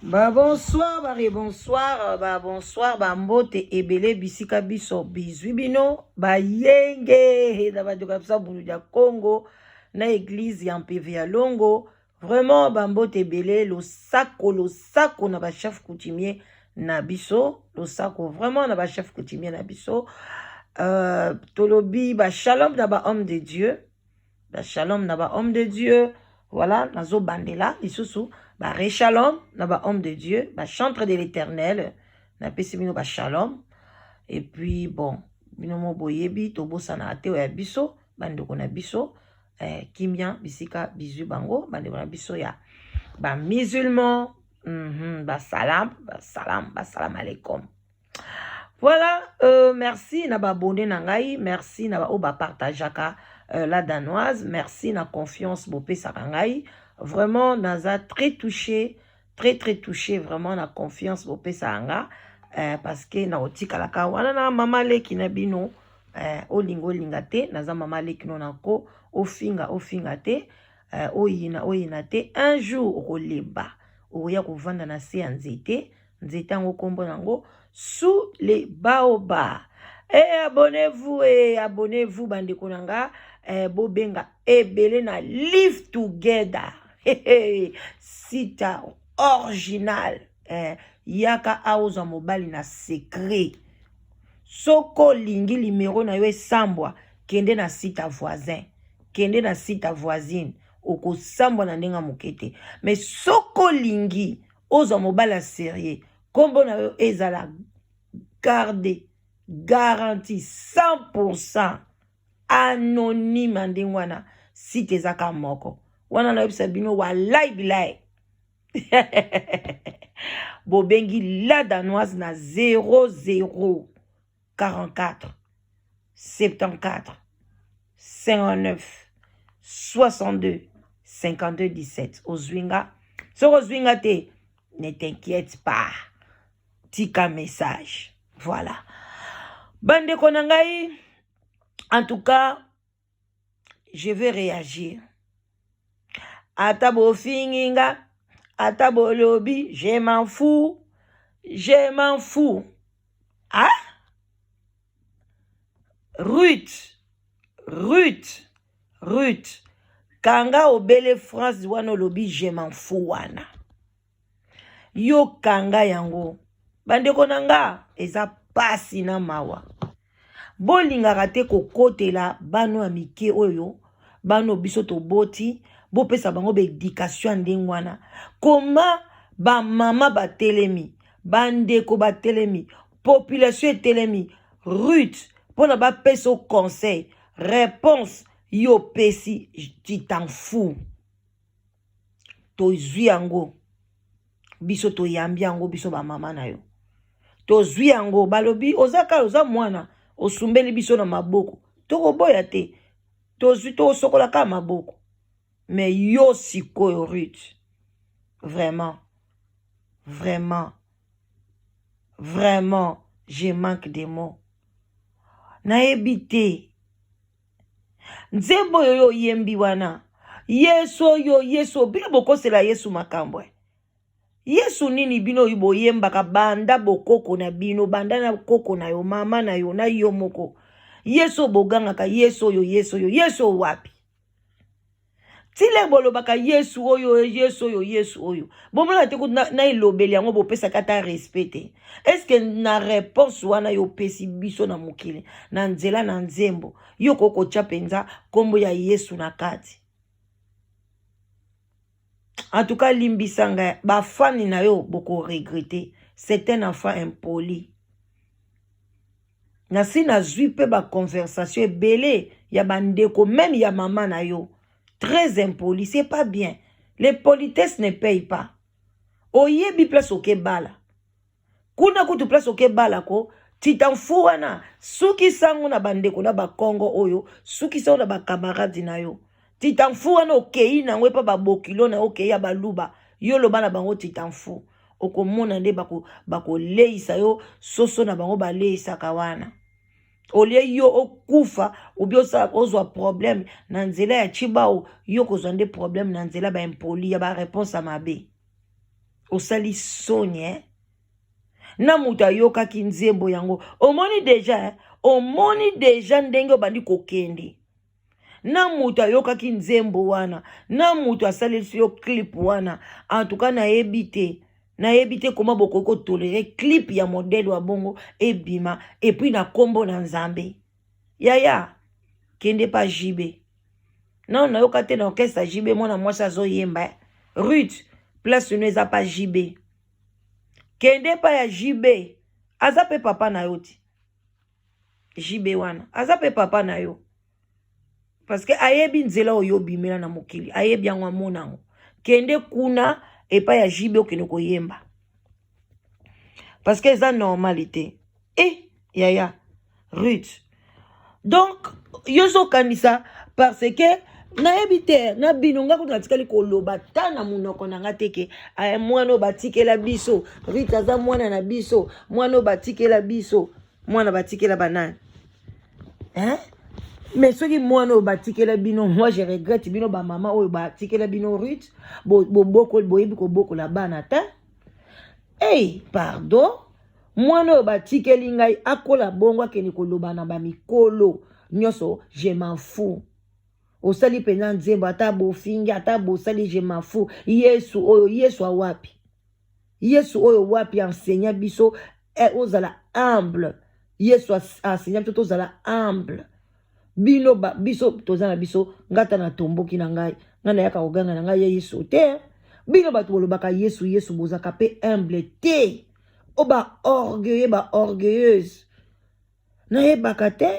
Ba bonsoir ba rebonsoir ba bonsoir ba mbote ebele bisika biso bizwi bino bayenge na bandeko ya biso bulu ya Congo na eglise ya mpeve ya longo vraiment ba mbote ebele losako losako na ba chef coutumier na biso losako vraiment na ba chef coutumier na biso euh, tolobi ba shalom na ba homme de Dieu ba shalom na ba homme de Dieu voilà nazobandela lisusu ba reshalom na ba homme de Dieu ba chantre de l'éternel napesi bino ba shalom et puis bon bino mo boyebi tobosanaka te oyo ya biso bandeko na biso eh, kimia bisika bizwi bango bandeko na biso ya ba musulman mm -hmm, basalam basalam basalam aleikum Voilà, euh, merci na ba abonné na ngai, merci na ba oyo ba partageaka euh, la danoise, merci na confiance bopesaka ngai. Vraiment naza très touché, très très touché vraiment na confiance bopesaka nga euh, parce que na otikalaka wana na mama leki na bino euh, olinga olinga te, naza mama leki no na ko ofinga ofinga te, euh, oyina oyina te, un jour okolemba okoya kovanda na se ya nzete nzete yango nkombo na yango sous les baobab e eh, abonnez-vous e eh, abonnez-vous bandeko na nga eh, bobenga ebele na live together sita original eh, yaka aozwa mobali na secret soko olingi limero na yo esambwa kende na site ya voisin kende na site ya voisine okosambwa na ndenge ya moke te mais soko olingi ozwa mobali ya serieux nkombo na yo ezala garde garantie 100 anonyme ya ndenge wana site ezaka moko wana nayebisa bino walai bilai bobengi la danoise na 00 44 74 59 62 52 17 ozwi nga soki ozwi nga te ne t'inquiète pas tika message voilà bandeko na ngai en tout cas je vais réagir ata bofingi nga ata bolobi je m'en fous je m'en fous ah Ruth Ruth Ruth kanga obele phrase wana olobi je m'en fous wana yo kanga yango bandeko na nga eza pasi na mawa bolingaka te kokotela bana ya mike oyo bana biso toboti bopesa bango baedikatio ya ndenge wana koma bamama batelemi bandeko batelemi population etelemi Ruth mpona bapesa yo conseil réponse yo opesi tu t'en fous tozwi yango biso toyambi yango biso bamama na yo tozwi yango balobi oza kaka oza mwana osumbeli biso na maboko tokoboya te tozwi tokosokola kaka maboko me yo sikoyo Ruth vraiment vraiment vraiment je manque de mots nayebi te nzembo oyo yo oyembi wana yesu oyo yesu bino bokosela yesu makambo eh. yesu nini bino oyo boyembaka banda bokoko na bino banda na koko na yo mama na yo na yo moko yesu bogangaka yesu oyo yesu oyo yesu oyo wapi tile bolobaka yesu oyo yesu oyo yesu oyo bomona te kutu na, na elobeli yango bopesaka ata respect te estce na réponse wana yo opesi biso na mokili na nzela na nzembo yo okoki kotya mpenza nkombo ya yesu na kati en tout cas limbisa ngai bafani na yo bokoregrete c'est un enfant impoli nasi nazwi mpe baconversation ebele ya bandeko meme ya mama na yo très impoli c'est pas bien les politesses ne paye pas oyebi place okebala kuna kutu place okebala ko titanfu wana sukisa yango na bandeko na bakongo oyo sukisa yango na bakamaradi na yo Tu t'en fous wana okei nango epa babokilo na okei ya baluba, yo loba na bango tu t'en fous, okomona nde bakoleisa yo soso na bango baleisaka wana. Olie yo okufa obi ozwa problème na nzela ya Chibao, yo kozwa nde problème na nzela baimpoli ya baréponse ya mabe. Osali soni, eh? Na moto ayokaki nzembo yango, omoni déjà, eh? Omoni déjà ndenge obandi kokende na moto ayokaki nzembo wana, na moto asalisi yo clip wana. En tout cas, nayebi te, nayebi te koma bokoki kotolérer clip ya modèle wa bongo ebima, et puis na nkombo na Nzambe. Yaya, kende pa JB. Nano nayoka te na orchestre JB mwana mwasi azoyemba, eh? Ruth, place no eza pa JB. Kende pa ya JB, aza mpe papa na yo ti. JB wana aza mpe papa na yo, parce que ayebi nzela oyo obimela na mokili, ayebi yango, amona yango. Kende kuna epai ya JB, okende koyemba, parce que eza normal te. E yaya Ruth, donc yo ozokanisa parce que nayebi te na bino, nga kutu natikali koloba ta na monoko na nga te ke mwana oyo batikela biso Ruth aza mwana na biso. Mwana oyo batikela biso, mwana batikela banani, hein? Mais soki mwana oyo batikela bino, moi je regrette bino bamama oyo batikela bino Ruth. Boyebi kobokola bana te. Hey, pardon, mwana oyo batikeli ngai akola bongo, akende koloba na bamikolo nyonso, je m'en fous. Osali mpenza nzembo, ata bofingi, ata bosali, je m'en fous. Yesu oyo, Yesu awapi? Yesu oyo wapi enseigne biso, eh, ozala humble? Yesu enseigne biso tozala humble. Bino ba, biso toza na biso. Nga ta natomboki na ngai, ngai nayaka koganga na ngai ya Yesu te. Bino bato bolobaka Yesu, Yesu, bozalaka mpe humble te. O baorgueilleux, baorgueilleuse, nayebaka te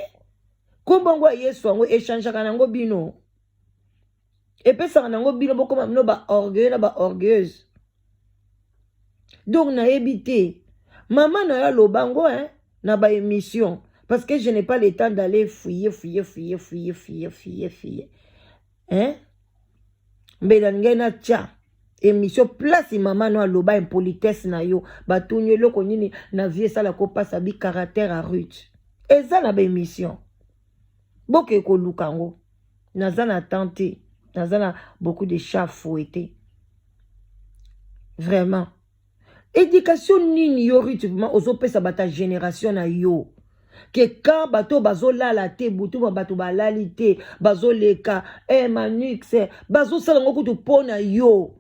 nkombo ya Yesu yango echangeaka nango bino, epesaka nango bino bokoma bino baorgueilleux na baorgueilleuse. Donc nayebi te, mama na yo aloba yango, hein, na baémission, parce que je n'ai pas le temps d'aller fouiller, fouiller, fouiller, fouiller, fouiller, fouiller, fouiller, hein. Mbela ngai natya émission place mama no aloba impolitesse na yo. Batuni eloko nini na vie esala kopasa bi caractère ya Ruth, eza na baémission, boke koluka yango. Naza na temps te, naza na beaucoup de chat fouetté. Vraiment, éducation nini yo Ruth vraiment ozopesa bato ya génération na yo, ke quand bato bazolala te butu, ma bato balali te, bazoleka, eh, Manix bazosala yango kutu mpo na yo.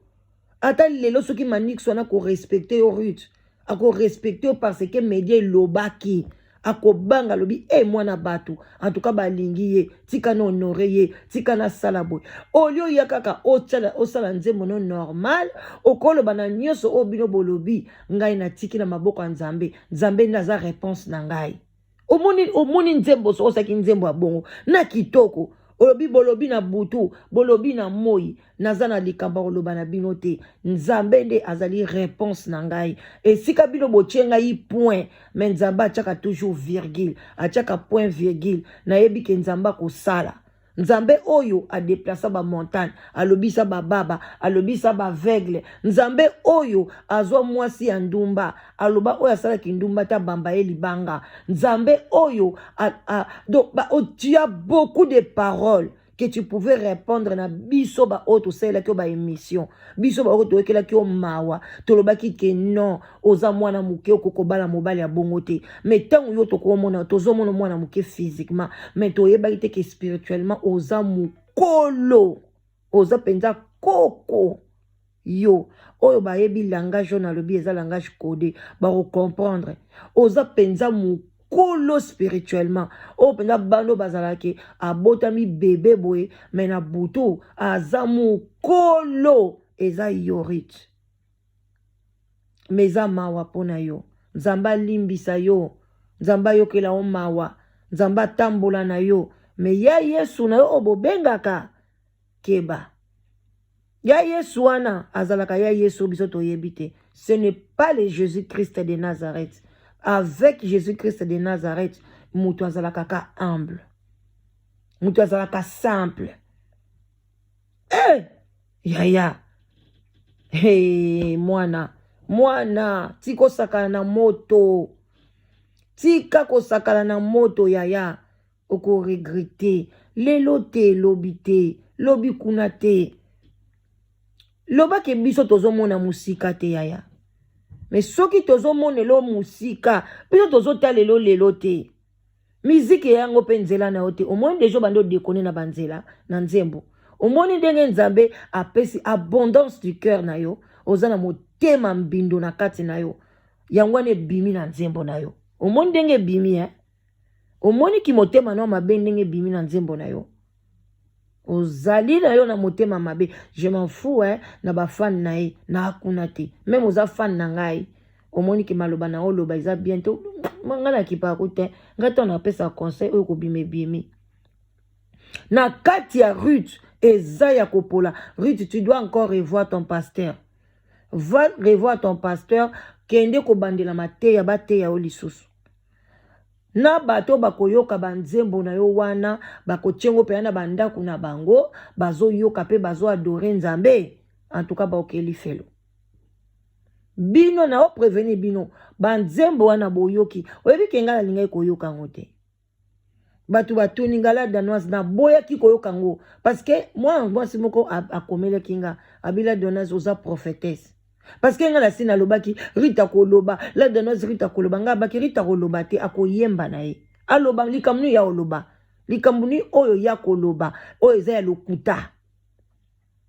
Ata lelo soki Manix wana korespecter yo, Ruth akorespecter yo parce que média elobaki, akobanga, alobi e mwana bato en tout cas balingi ye, tika na honorer ye, tika nasala boye. Olie oya kaka osala nzembo no normal, okoloba na nyonso oyo bino bolobi, ngai natiki na maboko ya Nzambe. Nzambe nde aza réponse na ngai. Omoni, omoni nzembo, soki osalaki nzembo ya bongo na kitoko, olobi bolobi na butu, bolobi na moi, naza na likambo ya koloba na bino te. Nzambe nde azali réponse na ngai. Esika bino botie ngai point, mais Nzambe atiaka toujours virgule, atiaka point virgule. Nayebi ke Nzambe akosala. Nzambe oyo adéplacer bamontagne, alobisa bababa, alobisa baaveugle. Nzambe oyo azwa mwasi ya ndumba, aloba oyo asalaki ndumba te abamba ye libanga. Nzambe oyo donc ba, tu as beaucoup de paroles que tu pouvais répondre na biso baoyo tosalelaki yo baémission, biso baoyo toyokelaki yo mawa, tolobaki ke non, oza mwana moke, okoki kobala mobali ya bongo te. Mais ntango yo tokomona, tozomona mwana moke physiquement, mais toyebaki te ke spirituellement oza mokolo, oza mpenza koko. Yo oyo bayebi langage oyo nalobi eza langage codé, bakocomprendre. Oza mpenza mokolo spirituellement, oyo mpenza bana oyo bazalaki abotami bebe boye, mais na butu aza mokolo. Eza yo Ruth, mais eza mawa mpo na yo. Nzambe alimbisa yo, Nzambe ayokela yo mawa, Nzambe atambola na yo. Mais ya Yesu na yo oyo bobengaka, keba. Ya Yesu wana azalaka ya Yesu biso toyebi te. Ce n'est pas le Jésus Christ de Nazareth. Avec Jésus Christ de Nazareth, moto azalaka ka humble, moto azalaka simple. Eh, yaya, hey, mwana mwana, tika osakana na moto, tika kosakana na moto yaya, okoregretter lelo te, lobi te, lobi kuna te. Lobaki biso tozomona mosika te yaya, mais soki tozomona elo mosika, biso tozotala elo lelo te. Miziki eyango mpe nzela na yo te. Omoni déjà obandi odéconner na banzela na nzembo. Omoni ndenge Nzambe apesi abondance du cœur na yo, oza na motema mbindo na kati na yo, yango wana ebimi na nzembo na yo. Omoni ndenge ebimi, eh? Omoni ki motema na yo mabe ndenge ebimi na nzembo na yo. Ozali na yo na motema mabe. Je m'en fous, eh, na bafan na ye na kuna te. Même oza fan na ngai, omoni ke maloba na oloba eza bien te, ngai nakipaka te. Ngai ntango napesa conseil oyo kobima, ebimi na kati ya Ruth, eza ya kopola. Ruth, tu dois encore revoir ton pasteur. Va revoir ton pasteur, kende kobandela mateya, bateya yo lisusu na bato bakoyoka banzembo na yo wana, bakotiengo mpenza na bandako na bango, bazoyoka mpe bazoadorer Nzambe. En tout cas, baokeli felo bino na oprévenir bino. Banzembo wana boyoki, oyebi ke ngai nalingaki koyoka yango te. Bato batuni nga, la Danoise, naboyaki koyoka yango parce que mwana mwasi moko akomelaki nga, abi: "La Danoise, oza prophétesse." Parce que nga nasi nalobaki Rita koloba, la Danoise, Rita koloba. Nga abaki Rita koloba te, akoyemba na ye. Aloba likambo nini ya koloba, likambo nini oyo ya koloba, oyo eza ya lokuta,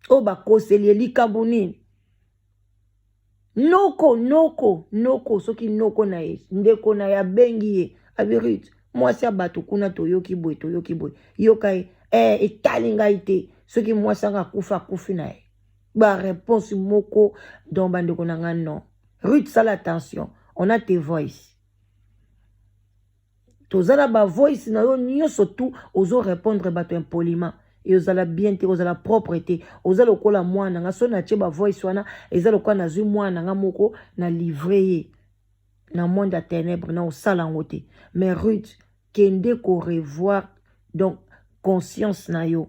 oyo bakoseli ye, likambo nini? Noko, noko, noko, soki noko na ye, ndeko na ye abengi ye, abi: "Rut, mwasi ya bato kuna, toyoki boye, toyoki boye, yoka ye." Eh, etali ngai te. Soki mwasi anga akufa, akufi na ye. Baréponse moko. Donc bandeko na ngai, non, Ruth, sala attention, on a tes voice, toza na bavoice na yo nyonso tu ozorépondre bato impoliment. Ozala bien te, ozala propre te, oza lokola mwana nga. So natie bavoice wana, eza lokola nazwi mwana nga moko na livre ye na monde ya ténèbre, na osala yango te. Mais Ruth, kende korevoir donc conscience na yo.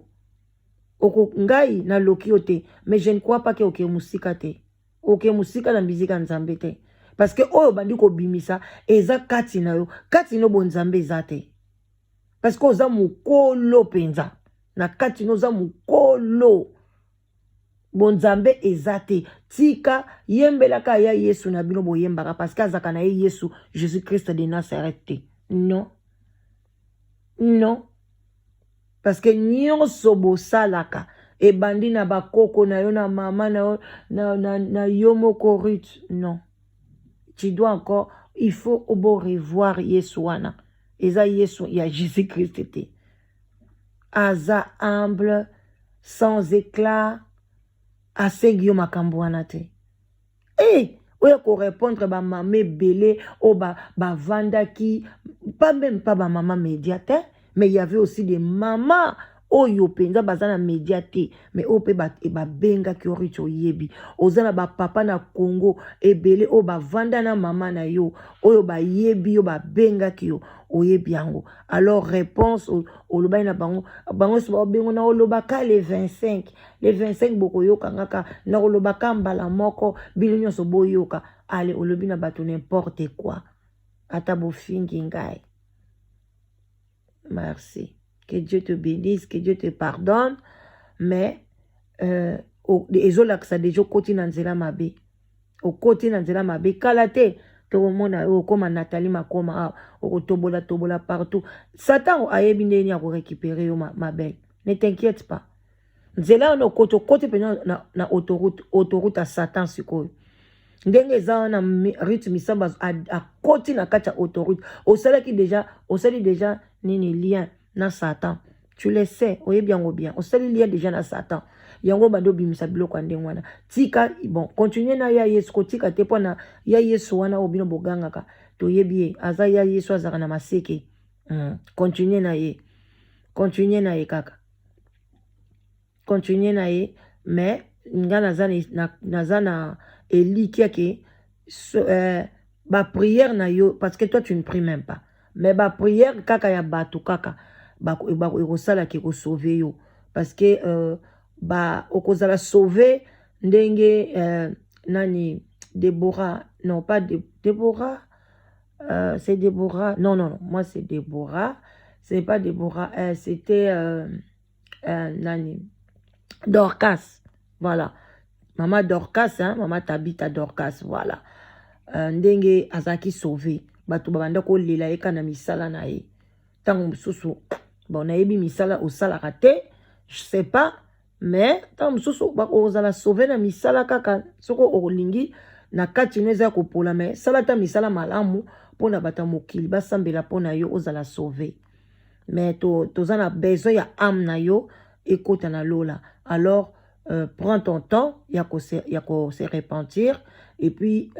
Oko ngai naloki yo te, mais je ne crois pas ke oke mosika te, oke mosika na mizika ya Nzambe te, parce que oyo obandi kobimisa eza kati na yo, kati no bonzambe eza te, parce que oza mokolo mpenza na kati no, oza mokolo, bonzambe eza te. Tika yembelaka ya Yesu na bino boyembaka, parce que azalaka na ye Yesu, Jésus Christ de Nazareth te. Non, non, parce que nyonso bosalaka ebandi na bakoko na yo, na mama na yo, na yo moko. Ruth, non, tu dois encore, il faut obo revoir Yesu wana, eza Yesu ya Jésus Christ te. Aza humble, sans éclat, asengi yo makambo wana te. E oyo korépondre bamama ebele oyo bavandaki, pas même pas bamama média te, mais il y avait aussi des mamas oyo mpenza baza na média te, mais oyo mpe babengaki yo. Ruth, oyebi oza na bapapa na Congo ebele oyo bavanda na mama na yo, oyo bayebi yo, babengaki yo, oyebi yango. Alors réponse olobaki na bango, bango nyonso baobengo na olobaka le 25, le 25 bokoyoka ngaka na kolobaka mbala moko, bino nyonso boyoka. Ale, olobi na bato n'importe quoi, ata bofingi ngai. Merci, que Dieu te bénisse, que Dieu te pardonne, mais ezolakisa déjà okoti na nzela mabe, okoti na nzela mabe. Kala te tokomona okóma Nathalie Makoma awa, okotobola tobola partout. Satan ayebi ndenge ya korécupérer yo. Ma belle, ne t'inquiète pas, nzela wana okoti, okoti mpenza na autoroute, autoroute ya Satan. Sikoyo ndenge eza wana, Ruth Misamba akoti na kati ya autoroute. Osalaki déjà, osali déjà nini, lien na Satan, tu le sais, oyebi yango bien, osali lien déjà na Satan. Yango bandi obimisa biloko ya ndenge wana. Tika, bon, continue na ya Yesu, kotika te, mpona ya Yesu wana oyo bino bogangaka, toyebi ye, aza ya Yesu, azalaka na maseke. Continue na ye, continue na ye kaka, continue na ye. Mais nga naza na elikia ke so, baprière na yo, parce que toi tu ne pries même pas, mais baprière kaka ya bato kaka ekosalaka, ekosauver yo, parce que Ba okozala sauve ndenge nani Deborah, non pas de, Deborah, c'est Deborah, non non non, moi c'est Deborah, c'est pas Deborah, c'était nani Dorcas, voilà, mama Dorcas, hein, mama Tabitha Dorcas, voilà. Ndenge azalaki sauve, bato babanda kolela ye kaka na misala na ye. Ntango mosusu, bon, nayebi misala osalaka te, je sais pas, mais ntango mosusu okozala sauve na misala kaka soki olingi na kati no eza kopola, mais sala ata misala malamu mpona bato ya mokili basambela mpona yo ozala sauve. Mais toza na besoin ya âme na yo ekota na lola. Alors prends ton temps ya kose repentir. Et puis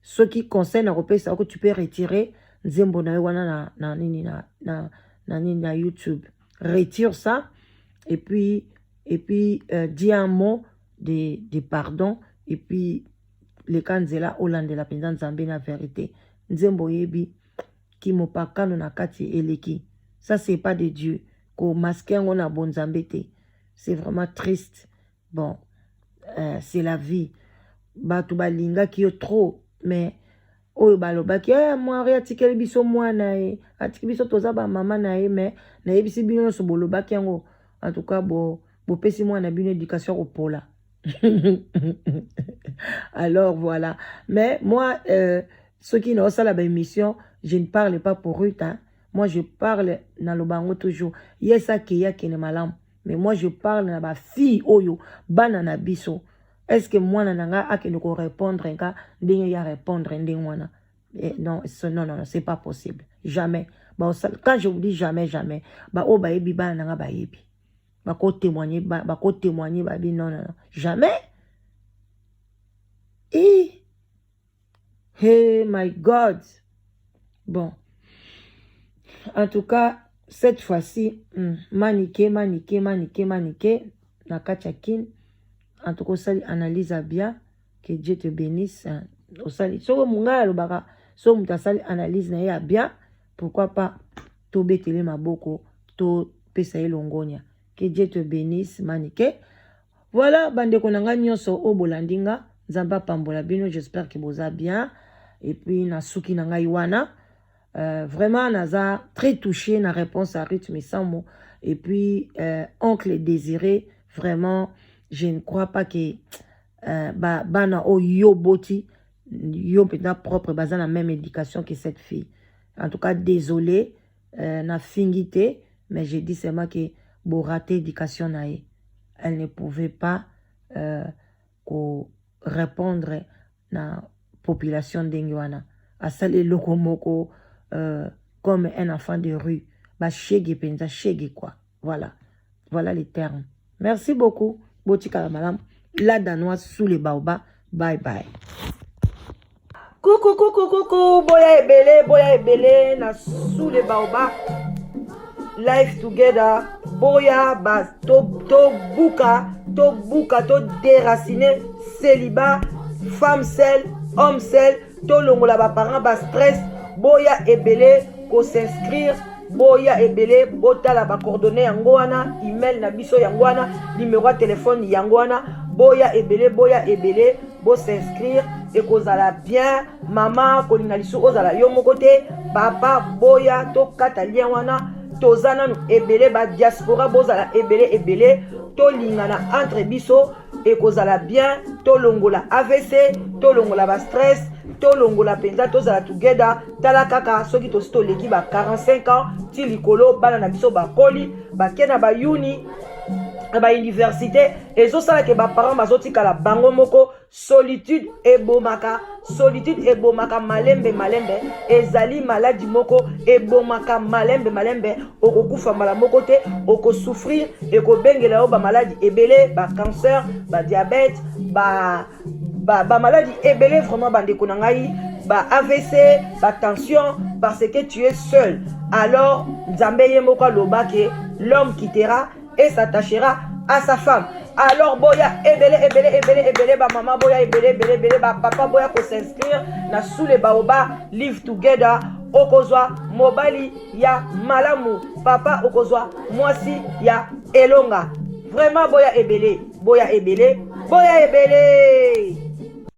soki conseil na kopesa oko, tu peux retirer nzembo na yo wana na nini na nini na YouTube. Retire ça et puis dis un mot de pardon et puis leka nzela olandela mpenza Nzambe na vérité. Nzembo oyebi kimopakano na kati eleki, ça c'est pas de Dieu. Komasquer yango na bonzambe te, c'est vraiment triste. Bon, c'est la vie. Bato balingaki yo trop, mais oyo balobaki mwari atikeli biso mwana ye, atiki biso, toza bamama na ye, mais nayebisi bino nyonso bolobaki yango, en tout cas bopesi mwana bino éducation kopola. Alors voilà. Mais moi, soki naosala baémission, je ne parle pas pour Ruth, hein. Moi je parle, naloba yango toujours, yes, akei, akende malamu, mais moi je parle na bafille oyo bana na biso. Est ce que mwana na nga akende korépondre nga ndenge ya répondre ndenge wana? Eh, non, non, non, c'est pas possible, jamais. Quand je vous dis jamais, jamais, baoyo bayebi bana na nga bayebi, bakotémoigne, bakotémoigne, babi non, non, non, jamais. Eh, hey my God. Bon, en tout cas cette fois-ci, Manike, Manike, Manike, Manike na kati ya Kine, en tout cas osali analyse ya bien, que Dieu te bénisse. Osali soki mongai alobaka, soki moto asali analyse na ye ya bien, pourquoi pas tobetele maboko, topesa ye longonya. Que Dieu te bénisse, Manike. Voilà, bandeko na ngai nyonso oyo bolandi nga, Nzambe apambola bino. J'espère que boza bien. Et puis na suki na ngai wana, vraiment naza très touché na réponse à Ruth Misambo et puis oncle Désiré. Vraiment je ne crois pas que bana oyo yo boti yo mpenza propre baza na même éducation que cette fille. En tout cas désolé, nafingi te, mais je dis seulement que borater éducation na ye. Elle ne pouvait pas répondre na population ndenge wana. Asali eloko moko comme un enfant de rue, bashege mpenza, shege quoi. Voilà, voilà les termes. Merci beaucoup, botikala malamu. La Danoise sous les baobabs, bye bye. Kuku kuku kuku, boya ebele, boya ebele na sous les baobabs live together. Boya ba tobuka, to tobuka, to déraciner célibat, femme seule, homme seul, tolongola baparent bastress. Boya ebele kos'inscrire, boya ebele, botala bacoordonnées yango wana, email na biso yango wana, numéro ya telefone yango wana. Boya ebele, boya ebele, bos'inscrire, ekozala bien. Mama kolinga lisusu ozala yo moko te, papa boya, tokata lien wana. Toza nanu ebele, badiaspora bozala ebele ebele, tolingana entre biso, ekozala bien. Tolongola AVC, tolongola bastress, tolongola mpenza, tozala together. Tala kaka soki tosi toleki ba 45 ans ti likolo, bana na biso bakoli, bake na bayuni na bauniversité, ezosalaka baparent bazotikala bango moko. Solitude ebomaka, solitude ebomaka malembe malembe. Ezali maladi moko ebomaka malembe malembe. Okokufa mbala moko te, okosouffrir, ekobengela yo bamaladi ebele, bacancer, badiabète, bamaladi ba ebele. Vraiment bandeko na ngai, ba AVC, batension, parce que tu es seul. Alors Nzambe ye moko aloba ke l'homme quittera et s'attachera à sa femme. Alors boya ebele ebele ebele ebele, bamama boya ebele ebele ebele, bapapa boya kos'inscrire na sous le baobab live together. Okozwa mobali ya malamu, papa okozwa mwasi ya elonga. Vraiment, boya ebele, boya ebele, boya ebele.